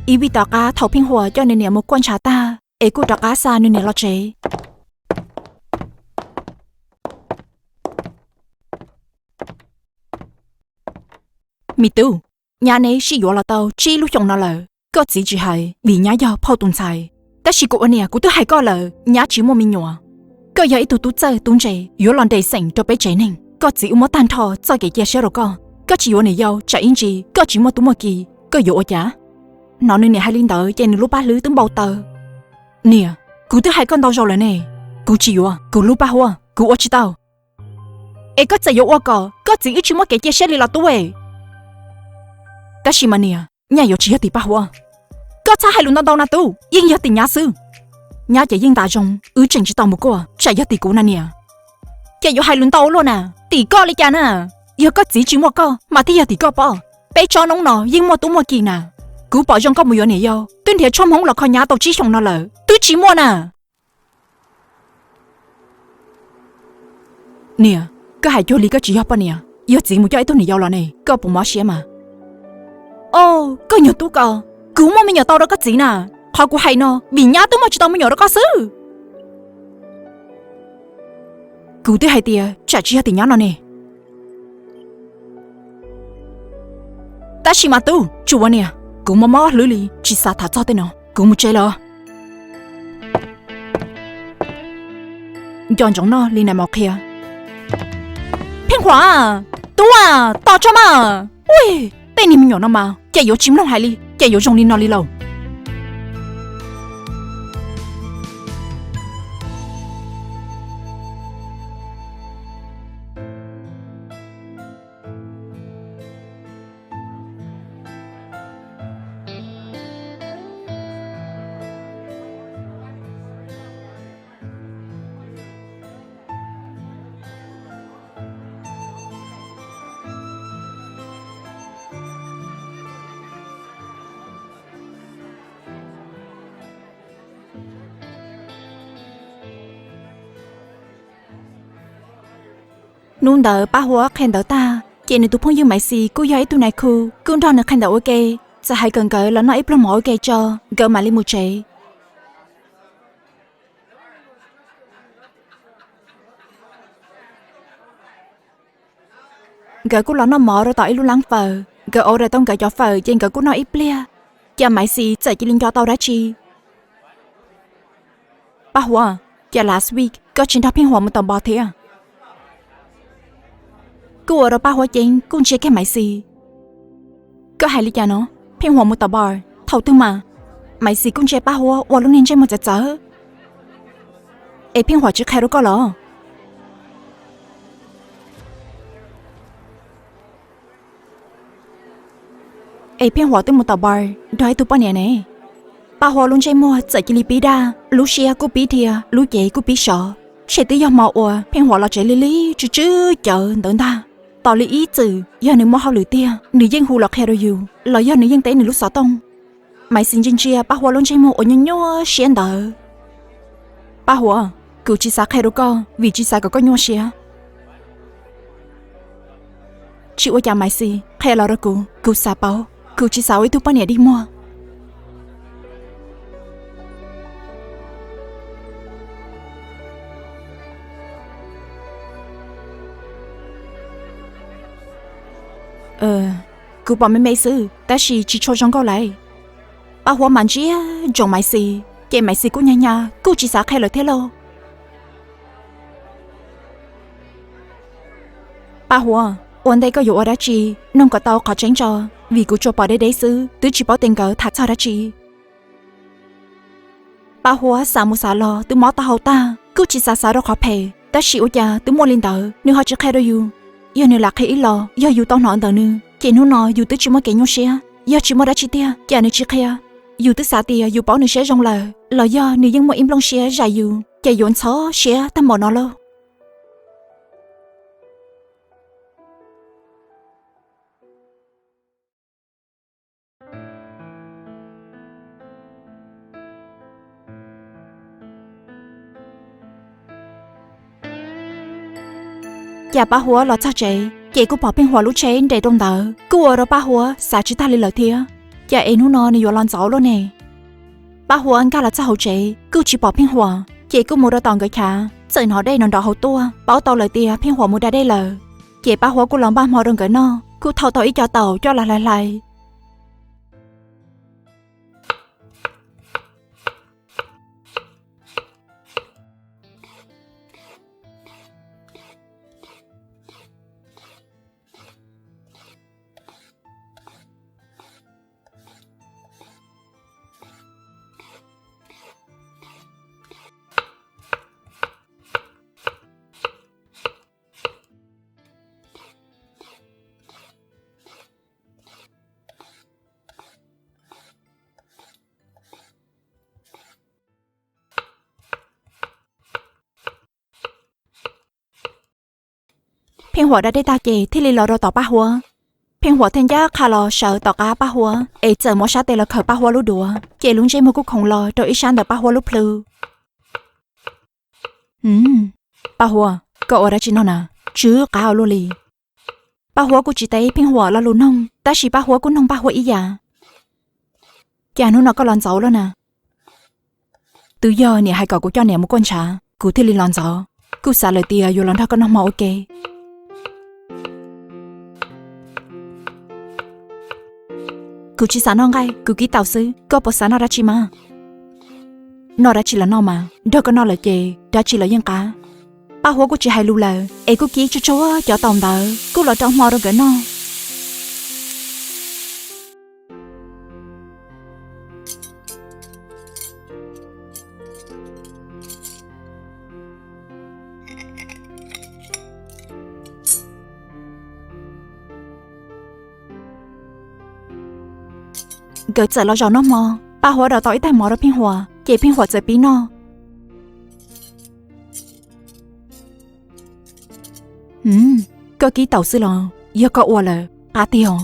Ib vij tom qab thaum Pheej Huam coj nws niam mus kuaj ntshav tag es kuj rov qab xa nws niam los tsev. Me tub, nyab neb sib yuav los tau tsib lub xyoos no lawm, koj txiv tsis hais vim nyab yog phauj tus ntxhais. Tab sis kuv ua niam kuv twb hais koj lawm, nyab tsis muaj me nyuam. Koj yog ib tug tub txawj tub ntse yuav los nres xeem rau peb tsev neeg. Koj txiv ua muab tag nrho txoj kev cia siab rau koj, koj tsis yuav niam yau tsam ib ntsis koj tsis muaj tub muaj ki, koj yuav ua cas? Hnov nws niam hais li ntawd ces nws lub paj hlwb twb npau taws. Niam, kuv twb hais koj ntau zaus lawm ne, kuv tsis yuav, kuv hlub Paj Huab, kuv ua tsis tau. Es koj txawm yuav ua kom koj txiv wb tsis muaj kev cia siab li los tub es. Tab sis mas niam, nyaj yuav tsis yog tim Paj Huab. Koj txhob hais lus ntau ntau na tub, yeej yog tim nyab xwb. Nyab ces yeej ntas zoo, wb tseem tsis tau mus kuaj, tsam yog tim kuv na niam. Ces yuav hais lus ntau luaj na, tim koj li cas na? Yog koj txiv tsis muaj koj mas thiaj yog tim koj pob. Peb tsob noob no yeej muaj tub muaj ki na. Kuv pom zoo koj mus yuav niam yau, twb nrhiav tshuaj hmoob los kho nyab tau tsib xyoos no lawm twb tsis muaj na. Niam, koj hais cuag li koj tsis yog poj niam, yog txiv mus coj ib tug niam yau los ne koj puas mob siab mas? Au, koj nyuag tub ko, kuv muaj me nyuam tau rau koj txiv na. Qhov kuv hais no vim nyab twb muaj tsis tau me nyuam rau koj xwb. Kuv twb hais tias tsam tsis yog tim nyab no ne. Tab sis mas tub, tsuas ua niam, kuv mob mob hlwb li tsis xav tham txog tej no, kuv mus tsev lawm. Nco ntsoov noj li nais maus qhia. Pheej Huam, tub a, tos tso mas. Ui, tej niag me nyuam no mas ces yuav tsis mloog hais li, ces yuav zoo li no li lauj. Hnub ntawd Paj Huab qhia ntawv tag, ces nws tus phooj ywg Maiv Xis kuj yog ib tug nais khu, kuj nrog nws qhia ntawv ua ke. Txawm hais kom nkawd los noj ib pluag mov ua ke tso, nkawd mam li mus tsev. Nkawd kuj los noj mov rau tom ib lub lab fawm, nkawd order tau nkawd cov fawm ces nkawd kuj noj ib pliag. Cas Maiv Xis txawm cia li nco tau dab tsi. Paj Huab, cas last week koj tsis nrog Pheej Huam mus tom bar thiab? Kuj ua rau Paj Huab ceeb kuj ntsia kiag Maiv Xis. Koj hais li cas no? Pheej Huam mus tom bar thaum twg mas? Maiv Xis kuj ntsia Paj Huab ua lub niag ntsej muag txawv txawv. Es Pheej Huam tsis qhia rau koj los? Es Pheej Huam twb mus tom bar nrog ib tug poj niam ne. Paj Huab lub ntsej muag txawm cia li pib daj, lub siab kuj pib dhia, lub cev kuj pib sov. Tshem twb yog hmo uas Pheej Huam los tsev lig lig tsw tsw cawv ntawd ntag. Tos li ib txwm yog nws muaj hauj lwm tiag nws yeej hu los qhia rau yus, los yog nws yeej teb nws lub xov tooj. Maiv Xis ntsia ntsia Paj Huab lub ntsej muag uas nyuaj nyuaj siab ntawd. Paj Huab, kuv tsis xav qhia rau koj vim tsis xav kom koj nyuaj siab. Tsis ua cas Maiv Xis, qhia los rau kuv, kuv xav paub, kuv tsis xav ua ib tug poj niam dig muag. Kuv pom me me xwb tab sis tsis tshua zoo nkauj lauj. Paj Huab mas ntsia ntsoov Maiv Xis, ces Maiv Xis kuj nyag nyag kuj tsis xav qhia lawm thiab lauj. Paj Huab, ua ntej koj yuav ua dab tsi, noog kom tau qhov tseeb tso, vim kuv tsuas pom deb deb xwb twb tsis paub tias nkawd tham txog dab tsi. Paj Huab xav mus xav los twb mob taub hau tag, kuj tsis xav xav rau qhov phem, tab sis ua cas twb muaj li ntawd nws ho tsis qhia rau yus. Yog nws lam qhia ib los yog yus tau hnov ntawm nws, ces hnub no yus twb tsis muaj kev nyuaj siab. Yog tsis muaj dab tsi tiag cas nws tsis qhia? Yus twb xav tias yus paub nws siab zoo lawm, los yog nws yeej muaj ib nplooj siab zais yus, ces yuav ntxhov siab tag npaum no lauj. Cas Paj Huab los txog tsev ces kuj pom Pheej Huam lub tsheb nres rau ntawd, kuj ua rau Paj Huab xav tsis tag li lawm thiab. Cas es hnub no nws yuav los ntxov luaj ne? Paj Huab nkag los txog hauv tsev kuj tsis pom Pheej Huam, ces kuj mus rau tom nkawd chav, txawm hnov dej nrov nrov hauv tuaj, paub tau lawm tias Pheej Huam mus da dej lawm. Ces Paj Huab kuj los npaj hmo rau nkawd noj, kuj thau tau ib co taum coj los hlais hlais. Pheej Huam da dej tag ces thiaj li los rau tom Paj Huab. Pheej Huam thiaj ncaj qha los sawv tom qab Paj Huab es txawm muab sab tes los khawm Paj Huab lub duav, ces lub ntsej muag kuj khoov los rau ib sab ntawm Paj Huab lub plhu. Paj Huab, koj ua dab tsi no na? Tsw qab ua luaj li. Paj Huab kuj tsis teb Pheej Huam lo lus noog, tab sis Paj Huab kuj noog Paj Huab ib yam. Cas hnub no koj los ntxov luaj na? Twb yog niam hais kom kuv coj niam mus kuaj ntshav, kuv thiaj li los ntxov. Kuj xav lawm tias yuav los nrog koj noj hmo ua ke. Kuv tsis xav noj nqaij, kuv kib taum xwb, koj puas xav noj dab tsi mas? Noj dab tsi los noj mas, nrog koj noj lawm ces dab tsi los yeej qab. Paj Huab kuj tsis hais lus lawm es kuj kib tsuag tsuag cov taum ntawd kuj los rau hmo rau nkawd noj. Nkawd txawm los zaum noj hmo, Paj Huab rau tau ib tais mov rau Pheej Huam ces Pheej Huam txawm pib noj. Koj kib taum xwb los? Yog koj ua lawm, qab tiag os.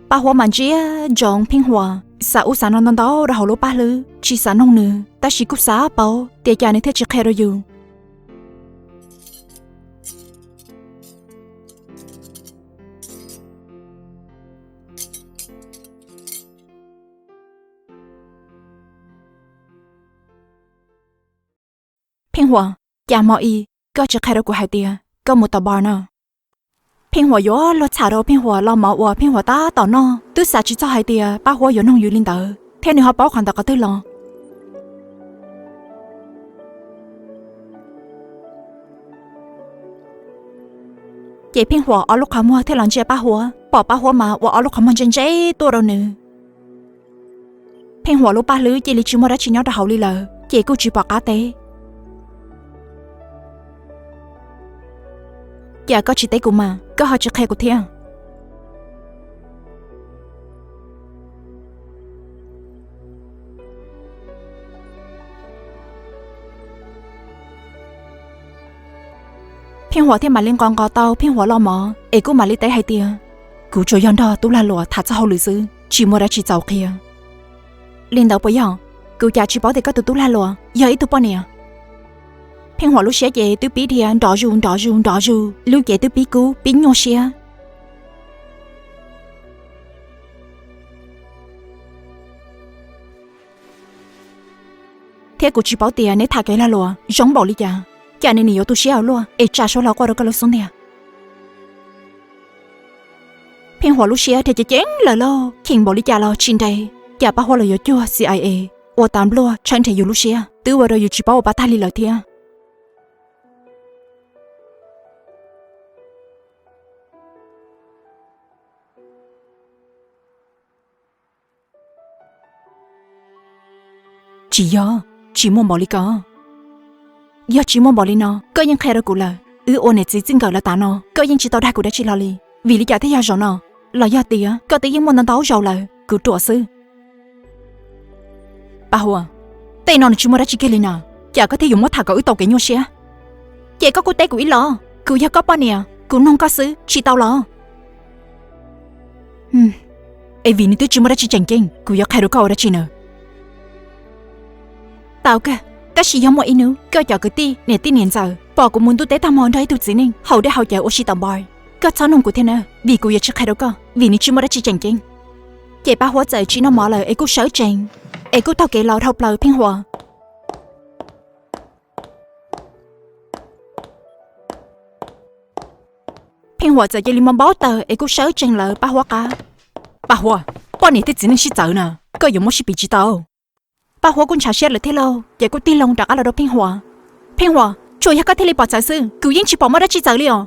Paj Huab mas ntsia ntsoov Pheej Huam, xav ub xav no ntau ntau rau hauv lub paj hlwb, tsis xav noog nws, tab sis kuj xav paub tias cas nws thiaj tsis qhia rau yus. Pheej Huam, cas hmo i koj tsis qhia rau kuv hais tias koj mus tom bar no? Pheej Huam yuav luag txham rau Pheej Huam lo mov uas Pheej Huam tab tom noj, twb xav tsis txog hais tias Paj Huab yuav noog yus li ntawd thiab nws ho paub qhov ntawd qhov twg los. Ces Pheej Huam ob lub qhov muag thiaj los ntsia Paj Huab, pom Paj Huab mas ua ob lub qhov muag ntse ntse tuaj rau nws. Pheej Huam lub paj hlwb cia li tsis muaj dab tsi nyob rau hauv li lawm ces kuj tsis pom qab teb. Cas koj tsis teb kuv mas koj ho tsis qhia kuv thiab? Pheej Huam thiaj mam li nqos nqos tau Pheej Huam lo mov es kuj mam li teb hais tias, kuv tsuas yog nrog tub lag luam tham txog hauj lwm xwb, tsis muaj dab tsi txaus qhia. Li ntawd puas yog? Kuv cas tsis paub tias koj tus tub lag luam yog ib tug poj niam. Pheej Huam lub siab ces twb pib dhia nrov zus nrov zus nrov zus, lub cev twb pib kub pib nyuaj siab. Thiab kuv tsis paub tias neb tham kev lag luam zoo npaum li cas, cas nws nim yuav tu siab ua luaj es tsa suab hlo quaj rau koj lub xub ntiag. Pheej Huam lub siab dhia ceev ceev lawm lauj, cheem npaum li cas los tsis nres. Cas Paj Huab los yuav cuag C I A ua tas npluaj tshaib nrhiav yus lub siab, twb ua rau yus tsis paub ua pab tag li lawm thiab. Tsis yog, tsis muaj npaum li ko. Yog tsis muaj npaum li no koj yeej qhia rau kuv lawm. Wb ua niam txiv txij nkawm los tas no koj yeej tsis tau dag kuv dab tsi hlo li. Vim li cas thiaj yog zaum no? Los yog tias koj twb yeej muaj ntau ntau zaus lawm, kuv ruam xwb. Paj Huab, tej no nws tsis muaj dab tsi kiag li na, cas koj thiaj yuav muab tham kom wb tau kev nyuaj siab? Ces koj kuj teb kuv ib los, kuv yog koj poj niam, kuv noog koj xwb tsis tau los? Es vim nws twb tsis muaj dab tsi tseem ceeb, kuv yuav qhia rau koj ua dab tsi na? Tau kawg, tab sis yog muaj ib hnub koj cov kwv tij niam tij niam ntxawm pom kuv mus ntuj teb tag hmo nrog ib tug txiv neej haus dej haus cawv ua si tom bar, koj txhob noog kuv thiab na, vim kuv yuav tsis qhia rau koj, vim nws tsis muaj dab tsi tseem ceeb. Ces Paj Huab txawm tsis noj mov lawm es kuj sawv tsees, es kuj taug kev los dhau plaws Pheej Huas. Pheej Huas txawm cia li mob npaub taws es kuj sawv tsees lawv Paj Huab qab. Paj Huab, poj niam thiab txiv neej sib txawv na, koj yuav muab sib piv tsis tau. Paj Huab kuj ntshav siab lawm thiab lauj, ces kuj tig loo rov qab los rau Pheej Huas. Pheej Huas, tsuas yog koj thiaj li pom txawv xwb, kuv yeej tsis pom muaj dab tsi txawv li os.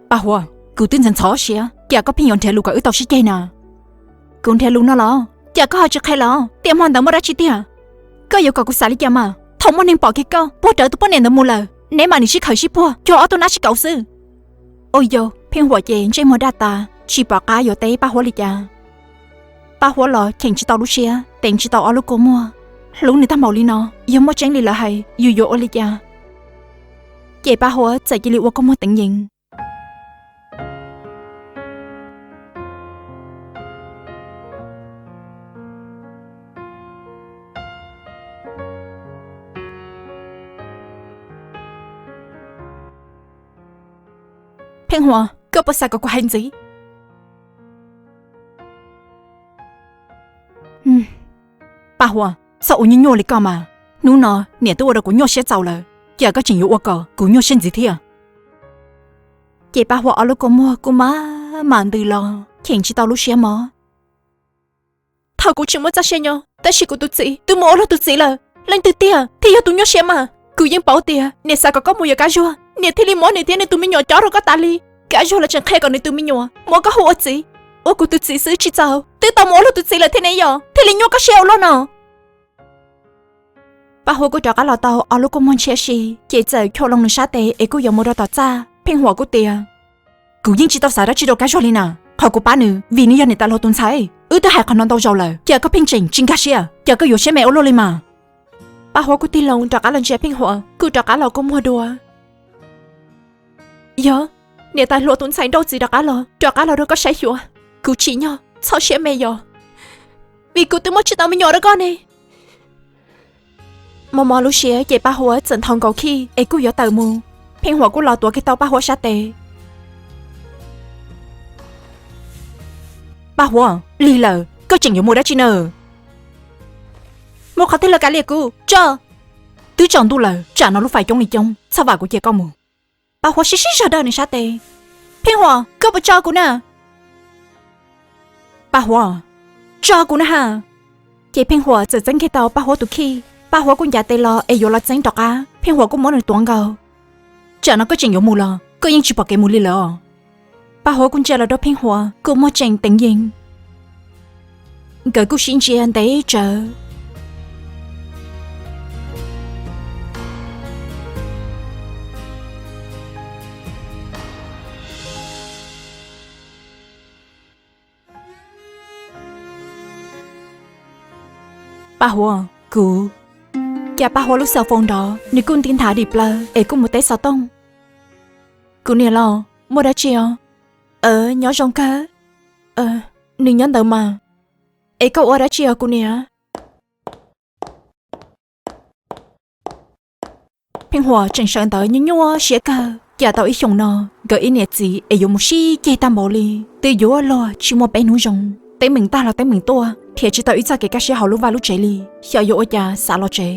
Paj Huab, kuv twb ntxhov ntxhov siab, cas koj pheej yuav nrhiav lus kom wb tau sib ceg na? Kuv nrhiav lus no los? Cas koj ho tsis qhia los? Tiam hmo ntawd muaj dab tsi tiag? Koj yuav kom kuv xav li cas mas? Thaum muaj neeg pom kiag koj puag rawv tus poj niam ntawd mus lawm, neb mam li sib khawm sib puag cuag ob tug nab sib kauv xwb. Ua yog Pheej Huas ces ntsej muag daj tas, tsis pom qab yuav teb Paj Huab li cas. Paj Huab los cheem tsis tau lub siab, teev tsis tau ob lub kua muag. Hlub nws tag npaum li no, yog muaj tseeb li lawv hais yus yuav ua li cas? Ces Paj Huab txawm cia li ua kua muag teev yees. Pheej Huas, koj puas xav kom kuv hais ntxiv? Paj Huab, txhob ua nyuaj nyuaj li koj mas. Hnub no niam twb ua rau kuv nyuaj siab txaus lawm, cas koj tseem yuav ua kom kuv nyuaj siab ntxiv thiab? Ces Paj Huab ob lub kua muag kuj mam mam ntws los, cheem tsis tau lub siab mob. Thaum kuv tseem muaj txoj sia nyob, tab sis kuv tus txiv twb mus ua luag tus txiv lawm. Leej twg tiag thiaj yog tus nyuaj siab mas? Kuv yeej paub tias niam xav kom koj mus yuav Kab Zuag, niam thiaj li muab nws thiab nws tus me nyuam cob rau koj tas li. Kab Zuag los tseem qhia kom nws tus me nyuam muab koj hu ua txiv, ua kuv tus txiv xwb tsis txaus, twb tau mus ua luag tus txiv lawm thiab ne, yog thiaj li nyuaj koj siab ua luaj no. Paj Huab kuj rov qab los tau ob lub kua muag ntshiab si, ces txawm chua loo nws sab tes es kuj yuav mus rau tom txaj. Pheej Huas kuj tias, kuv yeej tsis tau xav dab tsi rau Kab Zuag li na. Qhov kuv pab nws vim nws yog niam tais hluas tus ntxhais, wb twb hais qhov no ntau zaus lawm, cas koj pheej tseem tsis nkag siab, cas koj yuav siab me ua luaj li mas? Paj Huab kuj tig loo rov qab los ntsia Pheej Huas, kuj rov qab los kua muag dua. Yog, niam tais hluas tus ntxhais nrauj txiv rov qab los, rov qab los rau koj saib xyuas. Kuv tsim nyog txhob siab me yos, vim kuv twb muab tsis tau me nyuam rau koj ne. Mob mob lub siab ces Paj Huab txawm nthos nkaus khij es kuj yuav tawm mus. Pheej Huas kuj los tuav kiag tau Paj Huab sab tes. Paj Huab, lig lawm, koj tseem yuav mus dab tsi na? Mus qhov twg los kav liam kuv tso. Twb tsaus ntuj lawm, tsam no lub fais coob li coob, txhob vam kuv cia koj mus. Paj Huab sib sib zog dawj nws sab tes. Pheej Huas, koj puas tso kuv na? Paj Huab, tso kuv na ha. Ces Pheej Huas txawm txeeb kiag tau Paj Huab tus khij. Paj Huab kuj ncav tes los es yuav los txeeb rov qab, Pheej Huas kuj muab nws tuav nkaus. Tsam no koj tseem yuav mus los? Koj yeej tsis pom kev mus li lawm os. Paj Huab kuj ntsia los rau Pheej Huas, kua muag tseem teev yees. Nkawd kuj sib ntsia ntev tsawv. Paj Huab, kuv. Cas Paj Huab lub xov foos nrov, nws kuj nti nthav dim plaws es kuj mus teb xov tooj. Kuv niam los, muaj dab tsi os? Nyob zoo kawg. Nws nyob ntawd mas. Es koj ua dab tsi os kuv niam? Pheej Huas tseem sawv ntawd nyuaj nyuaj siab kawg, cas tau ib xyoos no nkawd ib niam txiv es yuav mus sib ceg tag npaum li. Twb yuav luag tsis muaj peb hnub zoo, teeb meem tag los teeb meem tuaj, nrhiav tsis tau ib txoj kev kaj siab hauv lub vaj lub tsev li. Xyov yuav ua cas xav los tsev.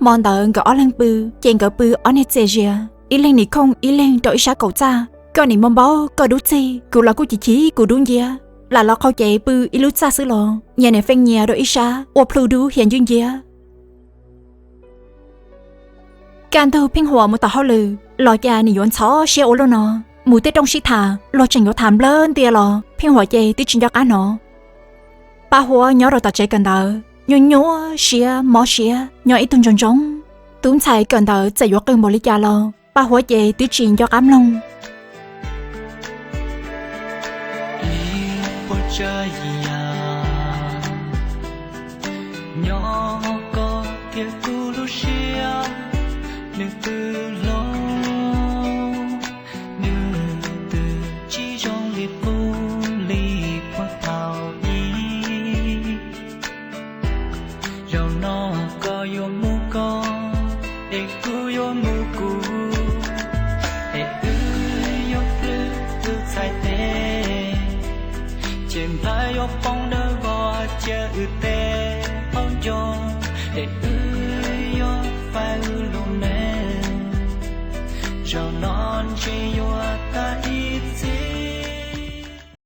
Hmo ntawd nkawd ob leeg pw, ces nkawd pw ob niag txias zias, ib leeg nim khooj ib leeg rau ib sab kaum txaj. Koj nim mob npaub koj dub txig, kuv los kuj chim chim kuv dub nciab. Lam los qhau cev pw ib lub txaj xwb los nyias nim feej nyias rau ib sab ua plhu dub hiav ncwb nciab. Kaj ntug Pheej Huas mus tom hauj lwm los cas nim yuav ntxhov siab ua luaj no. Mus tej rooj sib tham los tseem yuav tham nplawg ntias los Pheej Huas ces twb tsis nco qab hnov. Paj Huab nyob rau tom tsev kawm ntawv, nyuaj nyuaj siab mob siab nyob ib tug ntsoov ntsoov. Tub ntxhais kawm ntawv txawm yuav qw npaum li cas los Paj Huab ces twb tsis nco qab mloog. Ib puas tsav yam nyob koj kiag kuv lub siab. Nws twb hlob, nws twb tsis zoo li qub li puag thaum ub. Zaum no koj yuav mus koj, es kuv yuav mus kuv, es wb yuav plhws wb txhais tes, ces nplhaib yuav poob dawb vog cia wb tej qaub ncaug, es wb yuav faib wb lub neej. Zaum no ntshe yuav tag